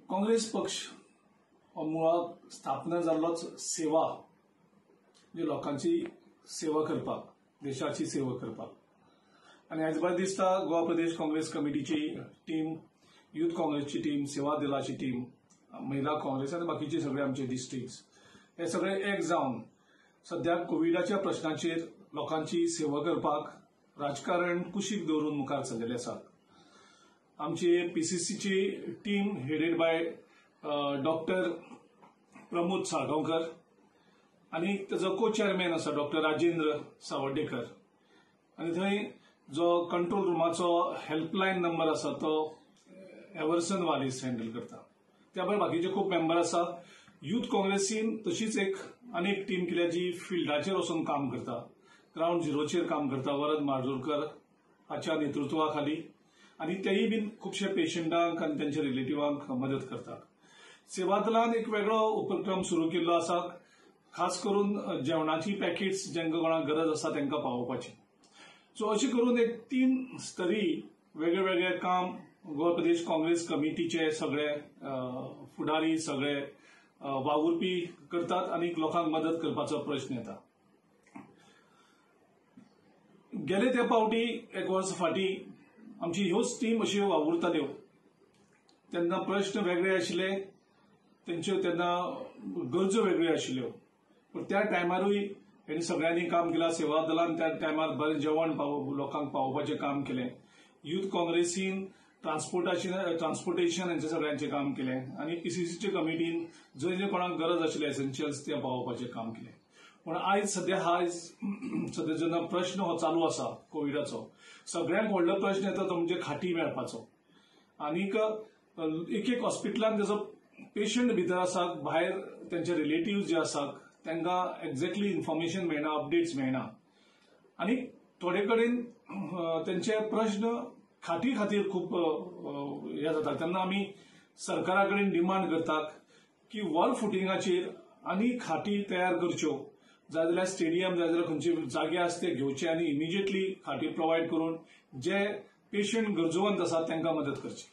काँग्रेस पक्ष हो मुळाक स्थापना जाल्लोच सेवा, म्हणजे लोकांची सेवा करपाक, देशाची सेवा करपाक. आनी आयज बरें दिसता गोवा प्रदेश काँग्रेस कमिटीची टीम, यूथ काँग्रेसची टीम, सेवा दलाची टीम, महिला काँग्रेस आनी बाकीचे सगळे आमचे डिस्ट्रिक्ट्स हे सगळे एक जावन सद्या कोविडाच्या प्रश्नाचेर लोकांची सेवा करपाक राजकारण कुशीक दवरून मुखार चल्लेले आसात. आमची पीसीसीची team headed by doctor Pramod Salgaonkar आनी ताजो को चेअरमॅन आसा डॉक्टर राजेंद्र सावर्डेकर, आनी थंय जो कंट्रोल रुमाचो हेल्पलायन नंबर आसा तो एवर्सन वालीस हँडल करता. त्या भायर बाकीचे खूब मेंबर आसा. यूथ काँग्रेसीन तशीच एक आनी एक टीम केल्या जी फिल्डाचेर वचून काम करता, ग्रावंड झिरोचेर काम करता, वरद मार्जोरकर हाच्या नेतृत्वा खाली, आनी तेय बीन खुबशे पेशंटांक आनी त्यांच्या रिलेटिव्हांक मदत करतात. सेवा दलान एक वेगळो उपक्रम सुरू केल्लो आसा, खास करून जेवणाची पॅकेट्स जांकां कोणाक गरज आसा तांकां पावोवपाची. सो अशें करून एक तीन स्तरी वेगळे वेगळे काम गोवा प्रदेश काँग्रेस कमिटीचे सगळे फुडारी, सगळे वावुरपी करतात आनी लोकांक मदत करपाचो प्रश्न येता. गेले त्या पावटी एक वर्स फाटी आमची ह्योच टीम अश्यो वावुरताल्यो तेन्ना प्रश्न वेगळे आशिल्ले, तेंच्यो तेन्ना गरजो वेगळ्यो आशिल्ल्यो, पूण त्या टायमारूय हेणी सगळ्यांनी काम केलां. सेवा दलान त्या टायमार बरें जेवण लोकांक पावोवपाचें काम केलें, यूथ काँग्रेसीन ट्रान्सपोर्टेशन हेंचें सगळ्यांचें काम केलें, आनी पीसीसीचे कमिटीन जंय जंय कोणाक गरज आशिल्ली एसेन्शियल्स ते पावोवपाचें काम केलें. पूण आयज सद्या आयज सद्या जेन्ना प्रश्न हो चालू आसा कोविडाचो, सगळ्यांत व्हडलो प्रश्न येता तो म्हणजे खाटी मेळपाचो. आनीक एक एक हॉस्पिटलान तेजो पेशंट भितर आसा, भायर तेंचे रिलेटिव्ह जे आसात तांकां एक्झॅक्टली इन्फॉर्मेशन मेळना, अपडेट्स मेळना, आनी थोडे कडेन तेंचे प्रश्न खाटी खातीर खूब हे जाता. तेन्ना आमी सरकारा कडेन डिमांड करतात की वॉल फुटिंगाचेर आनी खाटी तयार करच्यो, जाय जाल्यार स्टेडियम, जाय जाल्यार खंयचे जागे आसा ते घेवचे आनी इमिजिएटली खाटी प्रोवायड करून जे पेशंट गरजवंत आसात तांकां मदत करची.